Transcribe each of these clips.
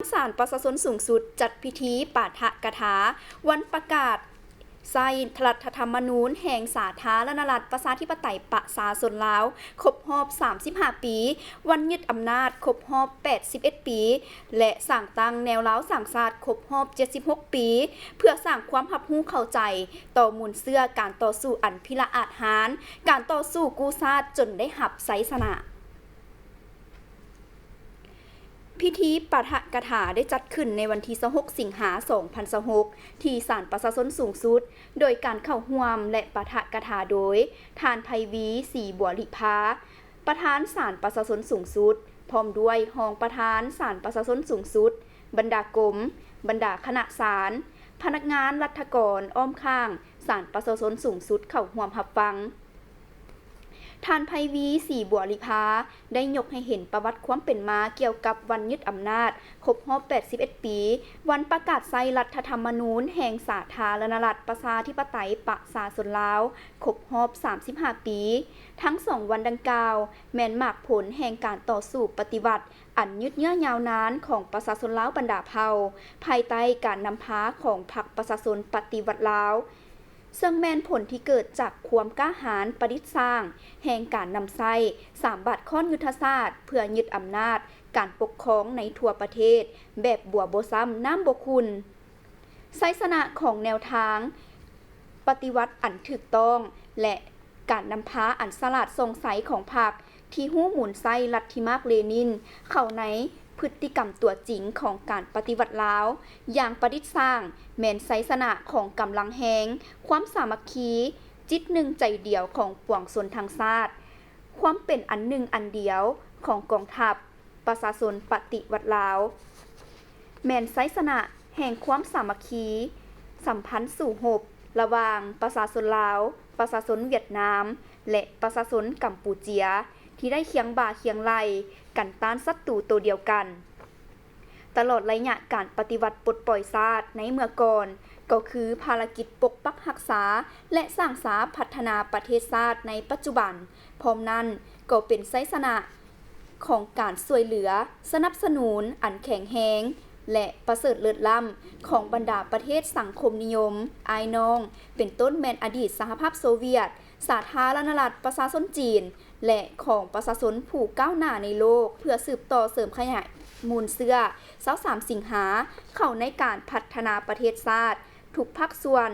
ສານປະຊາຊົນສູງສຸດຈັດພິທີປາຖະກະຖາວັນປະກາດໃຊ້ລັດຖະທຳມະນູນແຫ່ງສາທາລະນະລັດ ປະຊາທິປະໄຕ ປະຊາຊົນລາວ ຄົບຮອບສາມສິບຫ້າປີ, ວັນຍຶດອຳນາດຄົບຮອບແປດສິບເອັດປີ ແລະ ສ້າງຕັ້ງແນວລາວສ້າງຊາດຄົບຮອບເຈັດສິບຫົກປີ ເພື່ອສ້າງຄວາມຮັບຮູ້ເຂົ້າໃຈຕໍ່ມູນເຊື້ອການຕໍ່ສູ້ອັນພິລະອາດຫານ, ການຕໍ່ສູ້ກູ້ຊາດຈົນໄດ້ຮັບໄຊຊະນະ. ພິທີປາຖະກະຖາໄດ້ຈັດຂຶ້ນໃນວັນທີຊາວຫົກ ສິງຫາ ສອງພັນຊາວຫົກ ທີ່ສານປະຊາຊົນສູງສຸດ, ໂດຍການເຂົ້າຮ່ວມ ແລະ ປາຖະກະຖາໂດຍ ທ່ານ ໄພວີ ສີບົວລິພາ, ປະທານສານປະຊາຊົນສູງສຸດ, ພ້ອມດ້ວຍຮອງປະທານສານປະຊາຊົນສູງສຸດ, ບັນດາກົມ, ບັນດາຄະນະສານ, ພະນັກງານລັດຖະກອນອ້ອມຂ້າງສານປະຊາຊົນສູງສຸດເຂົ້າຮ່ວມຮັບຟັງ. ທ່ານ ໄພວີ ສີບົວລິພາ ໄດ້ຍົກໃຫ້ເຫັນປະຫວັດຄວາມເປັນມາກ່ຽວກັບວັນຍຶດອຳນາດຄົບຮອບແປດສິບເອັດປີ, ວັນປະກາດໃຊ້ລັດຖະທຳມະນູນແຫ່ງສາທາລະນະລັດ ປະຊາທິປະໄຕ ປະຊາຊົນລາວ ຄົບຮອບສາມສິບຫ້າປີ. ທັງສອງວັນດັ່ງກ່າວ ແມ່ນໝາກຜົນແຫ່ງການຕໍ່ສູ້ປະຕິວັດອັນຍືດເຍື້ອຍາວນານຂອງປະຊາຊົນລາວບັນດາເຜົ່າ, ພາຍໃຕ້ການນຳພາຂອງພັກປະຊາຊົນປະຕິວັດລາວ. ເຊິ່ງແມ່ນຜົນທີ່ເກີດຈາກຄວາມກ້າຫານປະດິດສ້າງແຫ່ງການນຳໃຊ້ສາມບາດຄ້ອນຍຸດທະສາດເພື່ອຍຶດອຳນາດການປົກຄອງໃນທົ່ວປະເທດແບບບົວບໍ່ຊ້ຳນ້ຳບໍ່ຂຸ່ນ. ໄຊຊະນະຂອງແນວທາງປະຕິວັດອັນຖືກຕ້ອງ ແລະ ການນຳພາອັນສະຫຼາດສ່ອງໃສຂອງພັກ ທີ່ຮູ້ໝູນໃຊ້ລັດທິມາກເລນິນເຂົ້າໃນພຶດຕິກຳຕົວຈິງຂອງການປະຕິວັດລາວຢ່າງປະດິດສ້າງ ແມ່ນໄຊຊະນະຂອງກຳລັງແຮງ, ຄວາມສາມັກຄີ, ຈິດໜຶ່ງໃຈດຽວຂອງປວງຊົນທັງຊາດ, ຄວາມເປັນອັນໜຶ່ງອັນດຽວຂອງກອງທັບປະຊາຊົນປະຕິວັດລາວ, ແມ່ນໄຊຊະນະແຫ່ງຄວາມສາມັກຄີ, ສຳພັນສູ້ຮົບລະຫວ່າງປະຊາຊົນລາວ, ປະຊາຊົນຫວຽດນາມ ແລະ ປະຊາຊົນກຳປູເຈຍ ທີ່ໄດ້ຄຽງບ່າຄຽງໄຫຼ່ກັນຕ້ານສັດຕູໂຕດຽວກັນ. ຕະຫຼອດໄລຍະການປະຕິວັດປົດປ່ອຍຊາດໃນເມື່ອກ່ອນ ກໍຄືພາລະກິດປົກປັກຮັກສາ ແລະ ສ້າງສາພັດທະນາປະເທດຊາດໃນປັດຈຸບັນ, ພ້ອມນັ້ນກໍເປັນໄຊຊະນະຂອງການຊ່ວຍເຫຼືອສະໜັບສະໜູນອັນແຂງແຮງ ແລະ ປະເສີດເລີດລ້ຳຂອງບັນດາປະເທດສັງຄົມນິຍົມອ້າຍນ້ອງ, ເປັນຕົ້ນແມ່ນອະດີດສະຫະພາບໂຊວຽດ, ສາທາລະນະລັດປະຊາຊົນຈີນ ແລະ ຂອງປະຊາຊົນຜູ້ກ້າວໜ້າໃນໂລກ ເພື່ອສືບຕໍ່ເສີມຂະຫຍາຍມູນເຊື້ອຊາວສາມສິງຫາເຂົ້າໃນການພັດທະນາປະເທດຊາດ. ທຸກພາກສ່ວນ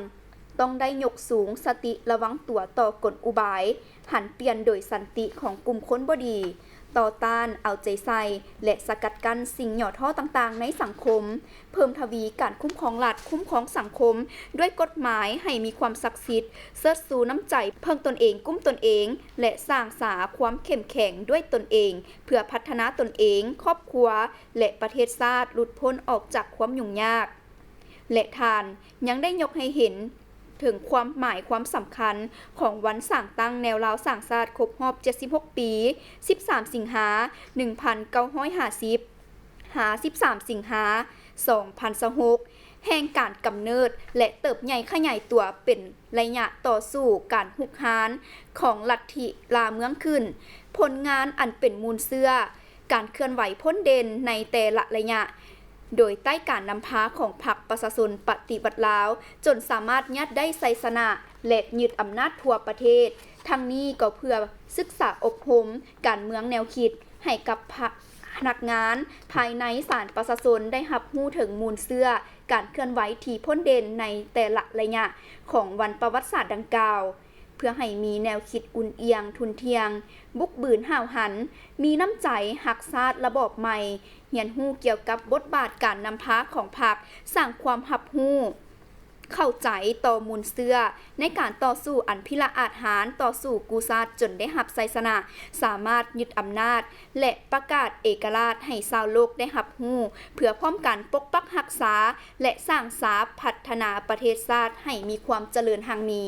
ຕ້ອງໄດ້ຍົກສູງສະຕິລະວັງຕົວຕໍ່ກົນອຸບາຍຫັນປ່ຽນໂດຍສັນຕິຂອງກຸ່ມຄົນບໍ່ດີ, ຕໍ່ຕ້ານ, ເອົາໃຈໃສ່ ແລະ ສະກັດກັ້ນສິ່ງຫຍໍ້ທໍ້ຕ່າງໆໃນສັງຄົມ. ເພີ່ມທະວີການຄຸ້ມຄອງລັດ, ຄຸ້ມຄອງສັງຄົມດ້ວຍກົດໝາຍໃຫ້ມີຄວາມສັກສິດ, ເຊີດຊູນ້ຳໃຈເພິ່ງຕົນເອງ, ກຸ້ມຕົນເອງ ແລະ ສ້າງສາຄວາມເຂັ້ມແຂງດ້ວຍຕົນເອງ ເພື່ອພັດທະນາຕົນເອງ, ຄອບຄົວ ແລະ ປະເທດຊາດຫຼຸດພົ້ນອອກຈາກຄວາມຫຍຸ້ງຍາກ. ແລະ ທ່ານຍັງໄດ້ຍົກໃຫ້ເຫັນເຖິງຄວາມໝາຍຄວາມສຳຄັນຂອງວັນສ້າງຕັ້ງແນວລາວສ້າງຊາດຄົບຮອບເຈັດສິບຫົກປີ, ສິບສາມ ສິງຫາ ໜຶ່ງພັນເກົ້າຮ້ອຍຫ້າສິບ ຫາ ສິບສາມ ສິງຫາ ສອງພັນຊາວຫົກ ແຫ່ງການກຳເນີດ ແລະ ເຕີບໃຫຍ່ຂະຫຍາຍຕົວເປັນໄລຍະຕໍ່ສູ້ການຮຸກຮານຂອງລັດທິລ່າເມືອງຂຶ້ນ, ຜົນງານອັນເປັນມູນເຊື້ອການເຄື່ອນໄຫວພົ້ນເດັ່ນໃນແຕ່ລະໄລຍະ, ໂດຍໃຕ້ການນຳພາຂອງພັກປະຊາຊົນປະຕິວັດລາວ, ຈົນສາມາດຍາດໄດ້ໄຊຊະນະ ແລະ ຍຶດອຳນາດທົ່ວປະເທດ. ທັງນີ້ກໍເພື່ອສຶກສາອົບຮົມການເມືອງແນວຄິດ ໃຫ້ກັບພະ ພະນັກງານພາຍໃນສານປະຊາຊົນໄດ້ຮັບຮູ້ເຖິງມູນເຊື້ອການເຄື່ອນໄຫວທີ່ພົ້ນເດັ່ນໃນແຕ່ລະໄລຍະຂອງວັນປະຫວັດສາດດັ່ງກ່າວ, ເພື່ອໃຫ້ມີແນວຄິດອຸ່ນອຽງ, ທຸ່ນທ່ຽງ, ບຸກບືນ, ຫ້າວຫັນ, ມີນ້ຳໃຈຮັກຊາດລະບອບໃໝ່, ຮຽນຮູ້ກ່ຽວກັບບົດບາດການນຳພາຂອງພັກ, ສ້າງຄວາມຮັບຮູ້ ເຂົ້າໃຈຕໍ່ມູນເຊື້ອໃນການຕໍ່ສູ້ອັນພິລະອາດຫານ, ຕໍ່ສູ້ກູ້ຊາດຈົນໄດ້ຮັບໄຊຊະນະ, ສາມາດຍຶດອຳນາດ ແລະ ປະກາດເອກະລາດໃຫ້ຊາວໂລກໄດ້ຮັບຮູ້, ເພື່ອພ້ອມກັນປົກປັກຮັກສາ ແລະ ສ້າງສາພັດທະນາປະເທດຊາດໃຫ້ມີຄວາມຈະເລີນຮັ່ງມີ.